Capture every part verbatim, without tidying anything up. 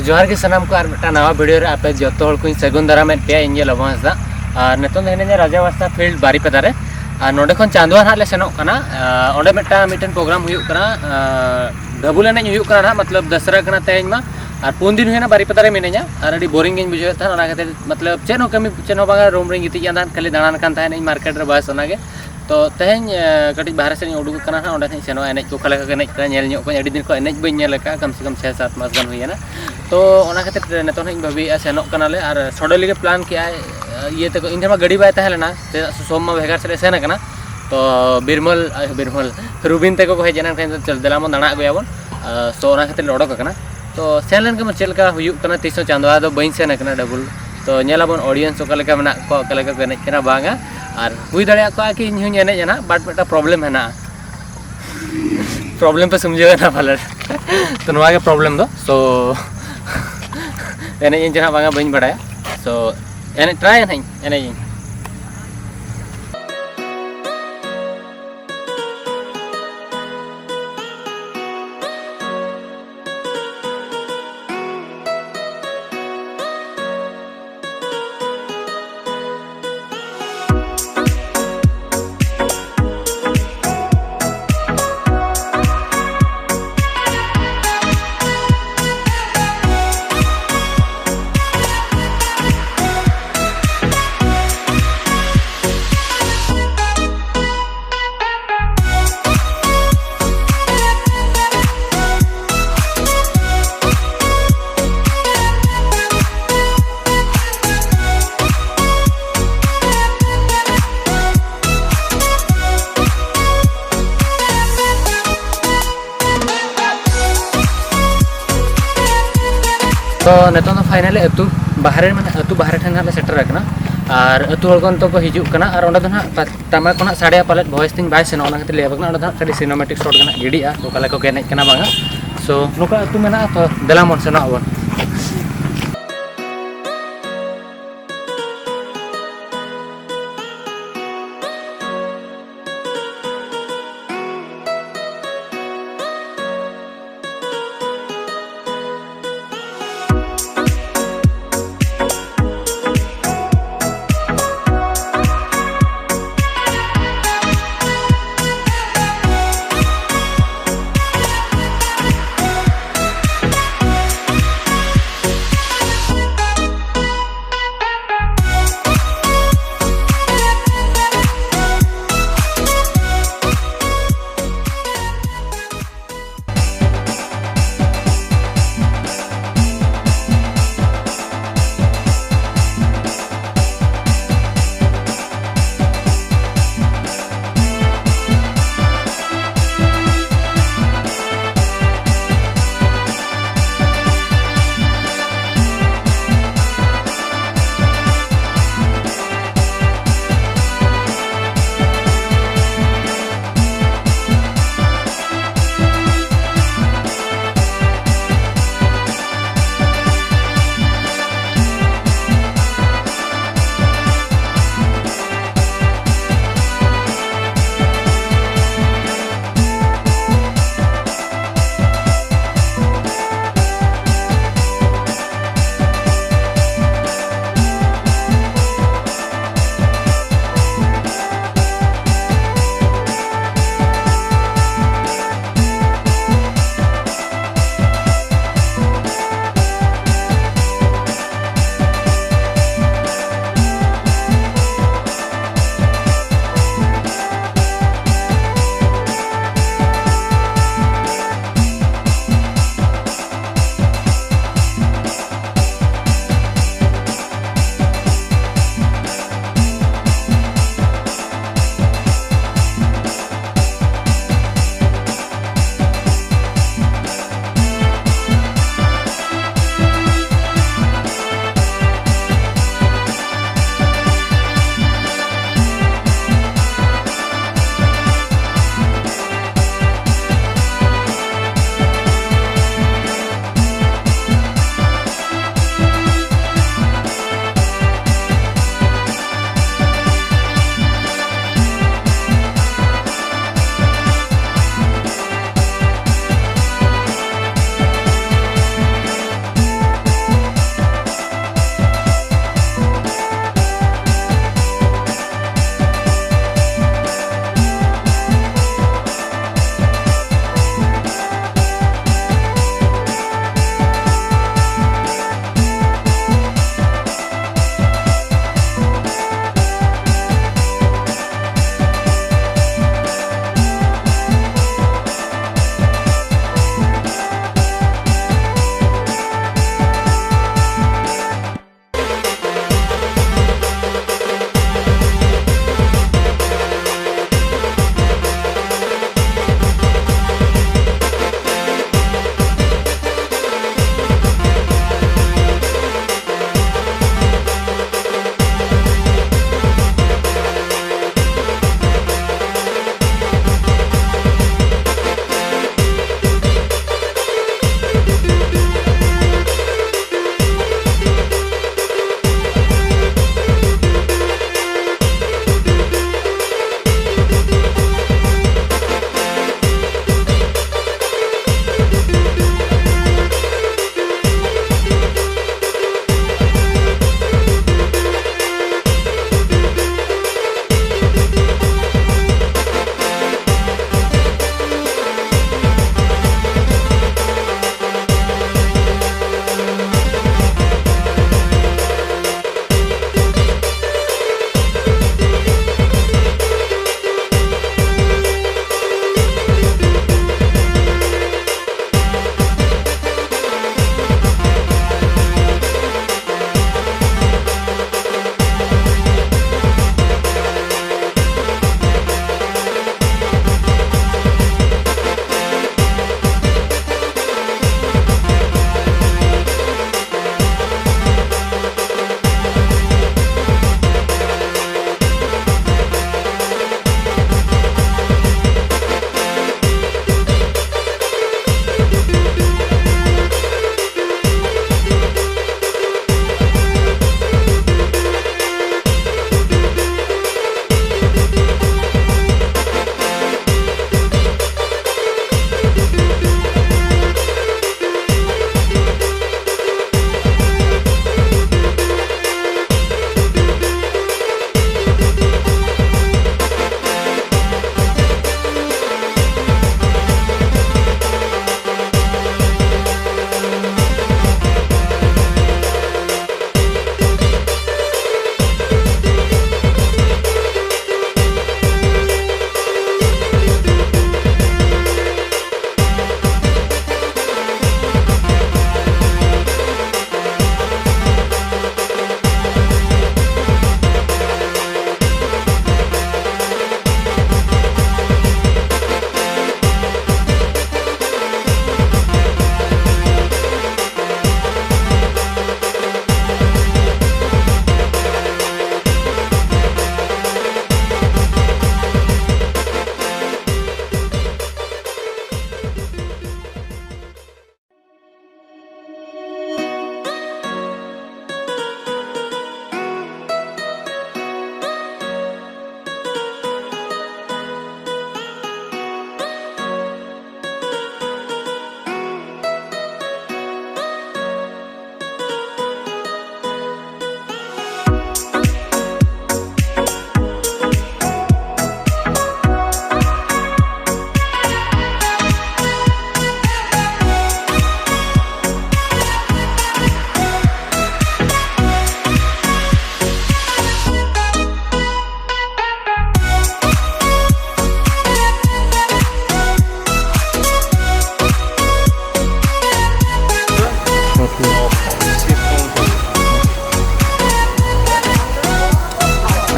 ᱡᱚᱦᱟᱨ ᱜᱮ ᱥᱟᱱᱟᱢ ᱠᱚ, ᱟᱨ ᱢᱤᱫᱴᱟᱝ ᱱᱟᱣᱟ ᱵᱷᱤᱰᱤᱭᱳ ᱨᱮ ᱟᱯᱮ ᱡᱚᱛᱚ ᱦᱚᱲ ᱠᱚᱧ ᱥᱟᱹᱜᱩᱱ ᱫᱟᱨᱟᱢᱮᱫ ᱯᱮᱭᱟ᱾ ᱤᱧ ᱜᱮ ᱞᱚᱵᱚ ᱦᱟᱸᱥᱫᱟ᱾ ᱟᱨ ᱱᱤᱛᱚᱝ ᱫᱚ ᱦᱤᱱᱟᱹᱧᱟ ᱨᱟᱡᱟ ᱵᱟᱥᱛᱟ ᱯᱷᱤᱞᱰ ᱵᱟᱨᱤᱯᱟᱫᱟ ᱨᱮ᱾ ᱟᱨ ᱱᱚᱸᱰᱮ ᱠᱷᱚᱱ ᱪᱟᱸᱫᱣᱟ ᱱᱟᱦᱟᱜ ᱞᱮ ᱥᱮᱱᱚᱜ ᱠᱟᱱᱟ᱾ ᱟᱨ ᱚᱸᱰᱮ ᱢᱤᱫᱴᱟᱝ ᱢᱤᱫᱴᱮᱱ ᱯᱨᱳᱜᱨᱟᱢ ᱦᱩᱭᱩᱜ ᱠᱟᱱᱟ, ᱟᱨ ᱰᱷᱟᱵᱩᱞ ᱮᱱᱮᱡ ᱦᱩᱭᱩᱜ ᱠᱟᱱᱟ ᱱᱟᱦᱟᱜ, ᱢᱚᱛᱞᱚᱵ ᱫᱟᱥᱨᱟ ᱠᱟᱱᱟ ᱛᱮᱦᱮᱧ ᱢᱟ᱾ ᱟᱨ ᱯᱩᱱ ᱫᱤᱱ ᱦᱩᱭᱱᱟ ᱵᱟᱨᱤᱯᱟᱫᱟ ᱨᱮ ᱢᱤᱱᱟᱹᱧᱟ, ᱟᱨ ᱟᱹᱰᱤ ᱵᱳᱨᱤᱝ ᱜᱤᱧ ᱵᱩᱡᱷᱟᱹᱣᱮᱫ ᱛᱟᱦᱮᱱ᱾ ᱚᱱᱟ ᱠᱷᱟᱹᱛᱤᱨ ᱢᱚᱛᱞᱚᱵ ᱪᱮᱫ ᱦᱚᱸ ᱠᱟᱹᱢᱤ ᱪᱮᱫ ᱦᱚᱸ ᱵᱟᱝᱟ, ᱨᱩᱢ ᱨᱤᱧ ᱜᱤᱛᱤᱡ ᱠᱟᱱ ᱛᱟᱦᱮᱸᱫ, ᱠᱷᱟᱹᱞᱤ ᱫᱟᱬᱟᱱ ᱠᱟᱱ ᱛᱟᱦᱮᱱᱟᱹᱧ ᱢᱟᱨᱠᱮᱴ ᱨᱮ, ᱵᱟᱥ ᱚᱱᱟᱜᱮ᱾ ᱛᱚ ᱛᱮᱦᱮᱧ ᱮ, ᱠᱟᱹᱴᱤᱡ ᱵᱟᱦᱨᱮ ᱥᱮᱫ ᱤᱧ ᱩᱰᱩᱠ ᱟᱠᱟᱱᱟ ᱦᱟᱸᱜ, ᱚᱸᱰᱮ ᱦᱟᱸᱜ ᱤᱧ ᱥᱮᱱᱚᱜᱼᱟ᱾ ᱮᱱᱮᱡ ᱠᱚ ᱚᱠᱟ ᱞᱮᱠᱟ ᱠᱚ ᱮᱱᱮᱡ ᱠᱟᱱᱟ ᱧᱮᱞ ᱧᱚᱜ ᱠᱚᱣᱟᱧ, ᱟᱹᱰᱤ ᱫᱤᱱ ᱠᱷᱚᱱ ᱮᱱᱮᱡ ᱵᱟᱹᱧ ᱧᱮᱞ ᱟᱠᱟᱫᱼᱟ, ᱠᱟᱢ ᱥᱮ ᱠᱟᱢ ᱪᱷᱮ ᱥᱟᱛ ᱢᱟᱥ ᱜᱟᱱ ᱦᱩᱭᱮᱱᱟ᱾ ᱛᱚ ᱚᱱᱟ ᱠᱷᱟᱹᱛᱤᱨ ᱛᱮ ᱱᱤᱛᱚᱜ ᱦᱟᱸᱜ ᱤᱧ ᱵᱷᱟᱹᱵᱤᱭᱮᱫᱼᱟ ᱥᱮᱱᱚᱜ ᱠᱟᱱᱟᱞᱮ, ᱟᱨ ᱥᱚᱰᱚᱞᱤ ᱜᱮ ᱯᱞᱟᱱ ᱠᱮᱜᱼᱟᱭ᱾ ᱤᱭᱟᱹ ᱛᱮᱠᱚ, ᱤᱧ ᱴᱷᱮᱱ ᱢᱟ ᱜᱟᱹᱰᱤ ᱵᱟᱭ ᱛᱟᱦᱮᱸ ᱞᱮᱱᱟ, ᱪᱮᱫᱟᱜ ᱥᱮ ᱥᱳᱢ ᱢᱟ ᱵᱷᱮᱜᱟᱨ ᱥᱮᱫ ᱮ ᱥᱮᱱ ᱟᱠᱟᱱᱟ᱾ ᱛᱚ ᱵᱤᱨᱢᱚᱞ, ᱟᱭ, ᱵᱤᱨᱢᱚᱞ, ᱨᱩᱵᱤᱱ ᱛᱮᱠᱚ ᱠᱚ ᱦᱮᱡ ᱮᱱᱟ, ᱮᱱᱠᱷᱟᱱ ᱫᱚ ᱪᱚᱞ ᱫᱮᱞᱟ ᱵᱚᱱ ᱫᱟᱬᱟ ᱟᱹᱜᱩᱭᱟᱵᱚᱱ᱾ ᱟᱨ ᱥᱳ ᱚᱱᱟ ᱠᱷᱟᱹᱛᱤᱨ ᱞᱮ ᱚᱰᱚᱠ ᱟᱠᱟᱱᱟ᱾ ᱛᱚ ᱥᱮᱱ ᱞᱮᱱ ᱜᱮ ᱪᱮᱫ ᱞᱮᱠᱟ ᱦᱩᱭᱩᱜ ᱠᱟᱱᱟ, ᱛᱤᱥ ᱦᱚᱸ ᱪᱟᱸᱫᱣᱟ ᱫᱚ ᱵᱟᱹᱧ ᱥᱮᱱ ᱟᱠᱟᱱᱟ ᱰᱟᱵᱩᱞ᱾ ᱛᱚ ᱧᱮᱞᱟᱵᱚᱱ ᱚᱰᱤᱭᱮᱱᱥ ᱚᱠᱟ ᱞᱮᱠᱟ ᱢᱮᱱᱟᱜ ᱠᱚᱣᱟ, ᱚᱠᱟ ᱞᱮᱠᱟ ᱠᱚ ᱮᱱᱮᱡ ᱠᱟᱱᱟ ᱵᱟᱝᱟ᱾ ᱟᱨ ᱦᱩᱭ ᱫᱟᱲᱮᱭᱟᱜ ᱠᱚᱣᱟ ᱠᱤ ᱤᱧ ᱦᱚᱸᱧ ᱮᱱᱮᱡ ᱮᱱᱟ, ᱵᱟᱴ ᱢᱤᱫᱴᱟᱝ ᱯᱨᱚᱵᱞᱮᱢ ᱦᱮᱱᱟᱜᱼᱟ᱾ ᱯᱨᱚᱵᱞᱮᱢ ᱯᱮ ᱥᱚᱢᱡᱷᱟᱹᱣ ᱮᱱᱟ ᱯᱟᱞᱮᱱ᱾ ᱛᱚ ᱱᱚᱣᱟ ᱜᱮ ᱯᱨᱚᱵᱞᱮᱢ ᱫᱚ᱾ ᱥᱳ ᱮᱱᱮᱡ ᱤᱧ ᱪᱮ ᱱᱟᱦᱟᱜ ᱵᱟᱝᱟ ᱵᱟᱹᱧ ᱵᱟᱲᱟᱭᱟ᱾ ᱥᱳ ᱮᱱᱮᱡ ᱴᱨᱟᱭᱟ ᱱᱟᱦᱟᱜ ᱤᱧ, ᱮᱱᱮᱡ ᱤᱧ᱾ ᱛᱚ ᱱᱤᱛᱚᱝ ᱫᱚ ᱯᱷᱟᱭᱱᱟᱞᱤ ᱟᱹᱛᱩ ᱵᱟᱦᱨᱮ, ᱢᱟᱱᱮ ᱟᱹᱛᱩ ᱵᱟᱦᱨᱮ ᱴᱷᱮᱱ ᱦᱟᱸᱜ ᱞᱮ ᱥᱮᱴᱮᱨ ᱟᱠᱟᱱᱟ᱾ ᱟᱨ ᱟᱹᱛᱩ ᱦᱚᱲ ᱠᱚ ᱱᱤᱛᱚᱜ ᱠᱚ ᱦᱤᱡᱩᱜ ᱠᱟᱱᱟ, ᱟᱨ ᱚᱸᱰᱮ ᱫᱚ ᱦᱟᱸᱜ ᱴᱟᱢᱟᱠ ᱠᱚ ᱦᱟᱸᱜ ᱥᱟᱰᱮᱭᱟ ᱯᱟᱞᱮᱫ, ᱵᱷᱚᱭᱮᱥ ᱛᱤᱧ ᱵᱟᱭ ᱥᱮᱱᱚᱜᱼᱟ, ᱚᱱᱟ ᱠᱷᱟᱹᱛᱤᱨ ᱞᱟᱹᱭ ᱟᱠᱚ ᱠᱟᱱᱟ᱾ ᱚᱸᱰᱮ ᱫᱚ ᱦᱟᱸᱜ ᱠᱷᱟᱹᱞᱤ ᱥᱤᱱᱮᱢᱮᱴᱤᱠ ᱥᱚᱴ ᱜᱮ ᱦᱟᱸᱜ ᱜᱤᱰᱤᱜᱼᱟ, ᱚᱠᱟ ᱞᱮᱠᱟ ᱠᱚ ᱮᱱᱮᱡ ᱠᱟᱱᱟ ᱵᱟᱝᱟ᱾ ᱥᱳ ᱱᱚᱝᱠᱟ ᱟᱹᱛᱩ ᱢᱮᱱᱟᱜᱼᱟ, ᱛᱚ ᱫᱮᱞᱟ ᱵᱚᱱ ᱥᱮᱱᱚᱜ ᱟᱵᱚᱱ᱾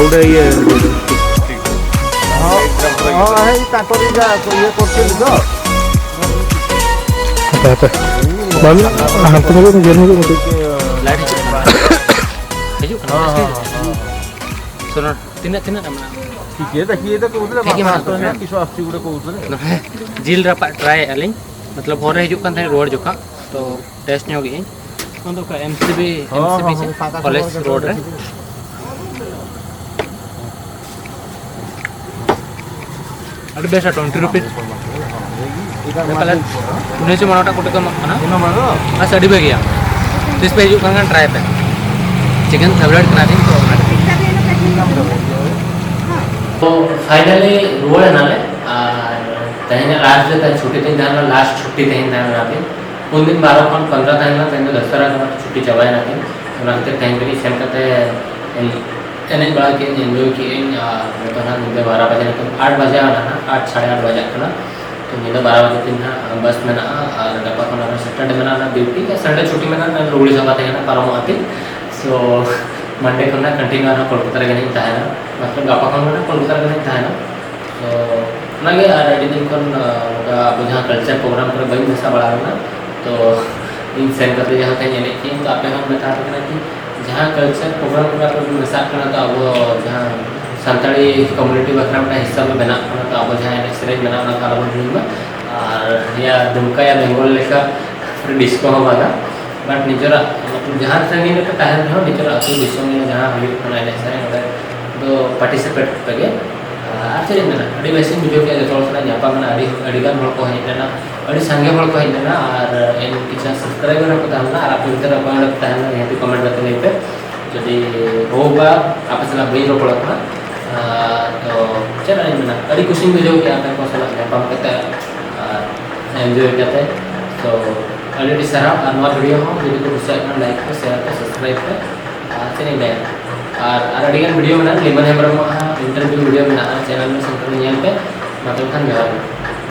ᱚᱸᱰᱮ ᱤᱭᱟᱹ ᱦᱚᱸ, ᱦᱮᱸ, ᱛᱟᱨᱯᱚᱨᱮ ᱡᱟ ᱤᱭᱟᱹ ᱠᱚᱨᱛᱮ ᱫᱚ᱾ ᱦᱟᱯᱮ, ᱦᱟᱯᱮ᱾ ᱵᱟᱝ, ᱦᱟᱱᱛᱮ ᱧᱚᱜᱚᱜ ᱢᱮ, ᱧᱮᱞ ᱧᱚᱜᱚᱜ ᱢᱮ ᱠᱟᱹᱴᱤᱡ᱾ ᱞᱟᱭᱤᱴ ᱦᱤᱡᱩᱜ ᱠᱟᱱᱟ? ᱦᱤᱡᱩᱜ ᱠᱟᱱᱟ, ᱦᱮᱸ, ᱵᱮᱥ ᱜᱮ ᱦᱮᱸ, ᱦᱤᱡᱩᱜ ᱠᱟᱱᱟ᱾ ᱦᱮᱸ᱾ ᱥᱳᱱᱟ, ᱛᱤᱱᱟᱹᱜ, ᱛᱤᱱᱟᱹᱜ ᱮᱢ ᱮᱢᱟ? ᱴᱷᱤᱠ ᱜᱮᱭᱟ, ᱴᱷᱤᱠ ᱜᱮᱭᱟ, ᱴᱷᱤᱠ ᱜᱮᱭᱟ᱾ ᱠᱤᱪᱷᱩ ᱟᱥᱛᱮ ᱜᱩᱲᱟᱹ ᱠᱚ ᱩᱛᱟᱹᱨᱟ᱾ ᱱᱚᱰᱮ ᱡᱤᱞ ᱨᱟᱯᱟᱜ ᱴᱨᱟᱭᱮᱫᱼᱟ ᱞᱤᱧ, ᱢᱚᱛᱞᱚᱵ ᱦᱚᱨ ᱨᱮ ᱦᱤᱡᱩᱜ ᱠᱟᱱ ᱛᱟᱦᱮᱸᱫ ᱨᱩᱣᱟᱹᱲ ᱡᱚᱠᱷᱚᱱ, ᱛᱚ ᱴᱮᱥᱴ ᱧᱚᱜ ᱜᱮ ᱤᱧ᱾ ᱱᱚᱣᱟ ᱫᱚ ᱚᱠᱟ ᱮᱢ ᱥᱤ ᱵᱤ, ᱦᱚᱸ, ᱮᱢ ᱥᱤ ᱵᱤ ᱦᱚᱸ, ᱥᱮ ᱦᱚᱸ, ᱯᱟᱛᱟ ᱠᱚᱞᱮᱡᱽ ᱥᱚᱦᱚᱨ ᱨᱳᱰ ᱨᱮ᱾ ᱜᱮ᱾ ᱟᱹᱰᱤ ᱵᱮᱥᱟ, ᱴᱩᱭᱮᱱᱴᱤ ᱨᱩᱯᱤᱥ᱾ ᱮᱠᱟᱞ ᱩᱱᱤᱥᱥᱚ ᱢᱚᱬᱮ ᱴᱟᱠᱟ ᱠᱚ ᱮᱢᱚᱜ ᱠᱟᱱᱟ᱾ ᱚᱱᱟ ᱢᱟ ᱫᱚ? ᱵᱟᱥ, ᱟᱹᱰᱤ ᱵᱷᱟᱹᱜᱤᱭᱟ᱾ ᱛᱤᱥ ᱯᱮ ᱦᱤᱡᱩᱜ ᱠᱟᱱ ᱠᱷᱟᱱ ᱴᱨᱟᱭ ᱯᱮ᱾ ᱪᱤᱠᱮᱱ ᱯᱷᱮᱵᱟᱨᱮᱴ ᱠᱟᱱᱟ ᱛᱤᱧ ᱛᱚ, ᱚᱱᱟ ᱠᱷᱟᱹᱛᱤᱨ᱾ ᱛᱚ ᱯᱷᱟᱭᱱᱟᱞᱤ ᱨᱩᱣᱟᱹᱲ ᱮᱱᱟᱞᱮ, ᱟᱨ ᱛᱮᱦᱮᱧᱟᱜ ᱞᱟᱥᱴ ᱰᱮ ᱛᱟᱦᱮᱸ, ᱪᱷᱩᱴᱤ ᱛᱤᱧ ᱛᱟᱦᱮᱸ ᱞᱮᱱᱟ, ᱞᱟᱥᱴ ᱪᱷᱩᱴᱤ ᱛᱮᱦᱮᱧ ᱛᱟᱦᱮᱸ ᱞᱮᱱᱟ ᱛᱤᱧ᱾ ᱯᱩᱱ ᱫᱤᱱ ᱵᱟᱨᱚ ᱠᱷᱚᱱ ᱯᱚᱱᱫᱽᱨᱚ ᱛᱟᱦᱮᱸ ᱞᱮᱱᱟ, ᱛᱮᱦᱮᱧ ᱫᱚ ᱫᱚᱥᱨᱟ ᱠᱟᱱᱟ, ᱪᱷᱩᱴᱤ ᱪᱟᱵᱟᱭᱮᱱᱟ ᱛᱤᱧ᱾ ᱚᱱᱟ ᱠᱷᱟᱹᱛᱤᱨ ᱛᱮᱦᱮᱧ ᱠᱟᱹᱴᱤᱡ ᱥᱮᱱ ᱠᱟᱛᱮ ᱮᱱ-, ᱮᱱᱮᱡ ᱵᱟᱲᱟ ᱠᱮᱫᱟᱹᱧ, ᱮᱱᱡᱚᱭ ᱠᱮᱫᱟᱹᱧ᱾ ᱟᱨ ᱱᱤᱛᱚᱜ ᱱᱟᱦᱟᱜ ᱧᱤᱫᱟᱹ ᱵᱟᱨᱚ ᱵᱟᱡᱮ ᱱᱤᱛᱚᱜ ᱟᱴ ᱵᱟᱡᱟᱣ ᱮᱱᱟ ᱱᱟᱦᱟᱜ, ᱟᱴ, ᱥᱟᱲᱮ ᱟᱴ ᱵᱟᱡᱟᱜ ᱠᱟᱱᱟ᱾ ᱛᱚ ᱧᱤᱫᱟᱹ ᱵᱟᱨᱚ ᱵᱟᱡᱮ ᱛᱤᱧ ᱱᱟᱦᱟᱜ ᱵᱟᱥ ᱢᱮᱱᱟᱜᱼᱟ, ᱟᱨ ᱜᱟᱯᱟ ᱠᱷᱚᱱ ᱟᱨᱦᱚᱸ ᱥᱮᱴᱟᱨᱰᱮ ᱢᱮᱱᱟᱜᱼᱟ, ᱰᱤᱭᱩᱴᱤ, ᱟᱨ ᱥᱟᱱᱰᱮ ᱪᱷᱩᱴᱤ ᱢᱮᱱᱟᱜᱼᱟ, ᱞᱩᱜᱽᱲᱤ ᱥᱟᱯᱷᱟ ᱛᱟᱦᱮᱱᱟ, ᱯᱟᱨᱚᱢᱚᱜᱼᱟ ᱛᱤᱧ᱾ So ᱢᱟᱱᱰᱮ ᱠᱷᱚᱱ ᱱᱟᱦᱟᱜ ᱠᱚᱱᱴᱤᱱᱤᱭᱩ ᱟᱨᱦᱚᱸ ᱠᱳᱞᱠᱟᱛᱟ ᱨᱮᱜᱮ ᱱᱟᱦᱟᱜ ᱤᱧ ᱛᱟᱦᱮᱱᱟ, ᱢᱚᱛᱞᱚᱵ ᱜᱟᱯᱟ ᱠᱷᱚᱱ ᱱᱟᱦᱟᱜ ᱠᱳᱞᱠᱟᱛᱟ ᱨᱮᱜᱮ ᱱᱟᱦᱟᱜ ᱤᱧ ᱛᱟᱦᱮᱱᱟ᱾ ᱛᱚ ᱚᱱᱟᱜᱮ, ᱟᱨ ᱟᱹᱰᱤ ᱫᱤᱱ ᱠᱷᱚᱱ, ᱟᱸ, ᱱᱚᱝᱠᱟ ᱟᱵᱚ ᱡᱟᱦᱟᱸ ᱠᱟᱞᱪᱟᱨ ᱯᱨᱳᱜᱨᱟᱢ ᱠᱚᱨᱮ ᱵᱟᱹᱧ ᱢᱮᱥᱟ ᱵᱟᱲᱟ ᱟᱠᱟᱱᱟ, ᱛᱚ ᱤᱧ ᱥᱮᱱ ᱠᱟᱛᱮ ᱡᱟᱦᱟᱸ ᱞᱮᱠᱟᱧ ᱮᱱᱮᱡ ᱠᱮᱜᱼᱟᱹᱧ, ᱛᱚ ᱟᱯᱮ ᱦᱚᱸ ᱢᱮᱛᱟ ᱯᱮ ᱠᱟᱱᱟ ᱠᱤ ᱡᱟᱦᱟᱸ ᱠᱟᱞᱪᱟᱨ ᱯᱨᱳᱜᱨᱟᱢ ᱠᱚᱨᱮ ᱟᱯᱮ ᱯᱮ ᱢᱮᱥᱟᱜ ᱠᱟᱱᱟ, ᱛᱚ ᱟᱵᱚ ᱡᱟᱦᱟᱸ ᱥᱟᱱᱛᱟᱲᱤ ᱠᱚᱢᱭᱩᱱᱤᱴᱤ ᱵᱟᱠᱷᱨᱟ ᱢᱤᱫᱴᱟᱝ ᱦᱤᱥᱟᱹ ᱵᱚ ᱵᱮᱱᱟᱜ ᱠᱟᱱᱟ, ᱛᱚ ᱟᱵᱚ ᱡᱟᱦᱟᱸ ᱮᱱᱮᱡ ᱥᱮᱨᱮᱧ ᱢᱮᱱᱟᱜᱼᱟ, ᱚᱱᱟ ᱠᱚ ᱟᱞᱚ ᱵᱚᱱ ᱦᱤᱲᱤᱧ ᱢᱟ᱾ ᱟᱨ ᱱᱤᱭᱟᱹ ᱫᱩᱢᱠᱟ ᱭᱟ ᱵᱮᱝᱜᱚᱞ ᱞᱮᱠᱟ ᱰᱤᱥᱠᱳ ᱦᱚᱸ ᱵᱟᱝᱟ, but ᱱᱤᱡᱮᱨᱟᱜ, ᱢᱚᱛᱞᱚᱵ, ᱡᱟᱦᱟᱸ ᱨᱮᱜᱮ ᱯᱮ ᱛᱟᱦᱮᱱ ᱨᱮᱦᱚᱸ, ᱱᱤᱡᱮᱨᱟᱜ ᱟᱹᱛᱩ ᱫᱤᱥᱚᱢ ᱨᱮ ᱡᱟᱦᱟᱸ ᱦᱩᱭᱩᱜ ᱠᱟᱱᱟ ᱮᱱᱮᱡ ᱥᱮᱨᱮᱧ, ᱚᱸᱰᱮ ᱫᱚ ᱯᱟᱨᱴᱤᱥᱤᱯᱮᱴ ᱯᱮᱜᱮ᱾ ᱟᱨ ᱪᱮᱫ ᱤᱧ ᱢᱮᱱᱟ, ᱟᱹᱰᱤ ᱵᱮᱥᱤᱧ ᱵᱩᱡᱷᱟᱹᱣ ᱠᱮᱫᱟ ᱡᱚᱛᱚ ᱦᱚᱲ ᱥᱟᱞᱟᱜ ᱧᱟᱯᱟᱢ ᱮᱱᱟ, ᱟᱹᱰᱤ, ᱟᱹᱰᱤ ᱜᱟᱱ ᱦᱚᱲ ᱠᱚ ᱦᱮᱡ ᱞᱮᱱᱟ, ᱟᱹᱰᱤ ᱥᱟᱸᱜᱮ ᱦᱚᱲ ᱠᱚ ᱦᱮᱡ ᱞᱮᱱᱟ᱾ ᱟᱨ ᱤᱧ ᱠᱤᱪᱷᱩ ᱥᱟᱵᱥᱠᱨᱟᱭᱵᱟᱨ ᱦᱚᱸᱠᱚ ᱛᱟᱦᱮᱸ ᱞᱮᱱᱟ, ᱟᱨ ᱟᱯᱮ ᱵᱷᱤᱛᱨᱤ ᱨᱮ ᱚᱠᱚᱭ ᱚᱸᱰᱮ ᱯᱮ ᱛᱟᱦᱮᱸ ᱞᱮᱱᱟ, ᱱᱤᱦᱟᱹᱛ ᱠᱚᱢᱮᱱᱴ ᱠᱟᱛᱮ ᱞᱟᱹᱭ ᱯᱮ᱾ ᱡᱩᱫᱤ ᱵᱟᱹᱦᱩ ᱵᱟ ᱟᱯᱮ ᱥᱟᱞᱟᱜ ᱵᱟᱹᱧ ᱨᱚᱯᱚᱲ ᱠᱟᱱᱟ, ᱟᱨ ᱛᱚ ᱪᱮᱫ ᱤᱧ ᱢᱮᱱᱟ, ᱟᱹᱰᱤ ᱠᱩᱥᱤᱧ ᱵᱩᱡᱷᱟᱹᱣ ᱠᱮᱫᱟ ᱟᱯᱮ ᱠᱚ ᱥᱟᱞᱟᱜ ᱧᱟᱯᱟᱢ ᱠᱟᱛᱮ ᱟᱨ ᱮᱱᱡᱚᱭ ᱠᱟᱛᱮ᱾ ᱛᱚ ᱟᱹᱰᱤ ᱟᱹᱰᱤ ᱥᱟᱨᱦᱟᱣ, ᱟᱨ ᱱᱚᱣᱟ ᱵᱷᱤᱰᱤᱭᱳ ᱦᱚᱸ ᱡᱩᱫᱤ ᱯᱮ ᱠᱩᱥᱤᱭᱟᱜ ᱠᱷᱟᱱ ᱞᱟᱭᱤᱠ ᱯᱮ, ᱥᱮᱭᱟᱨ ᱯᱮ, ᱥᱟᱵᱥᱠᱨᱟᱭᱤᱵ ᱯᱮ᱾ ᱟᱨ ᱪᱮᱫ ᱤᱧ ᱞᱟᱹᱭᱟ, ᱟᱨ, ᱟᱨ ᱟᱹᱰᱤᱜᱟᱱ ᱵᱷᱤᱰᱤᱭᱳ ᱢᱮᱱᱟᱜᱼᱟ, ᱞᱤᱢᱚᱱ ᱦᱮᱢᱵᱨᱚᱢᱟᱜ ᱦᱚᱸ ᱤᱱᱴᱟᱨᱵᱷᱤᱭᱩ ᱵᱷᱤᱰᱤᱭᱳ ᱢᱮᱱᱟᱜᱼᱟ, ᱪᱮᱱᱮᱞ ᱨᱮ ᱥᱮᱱ ᱠᱟᱛᱮ ᱧᱮᱞ ᱯᱮ᱾ ᱢᱟ ᱛᱚᱵᱮ ᱠᱷᱟᱱ ᱡᱚᱦᱟᱨ ᱜᱮ᱾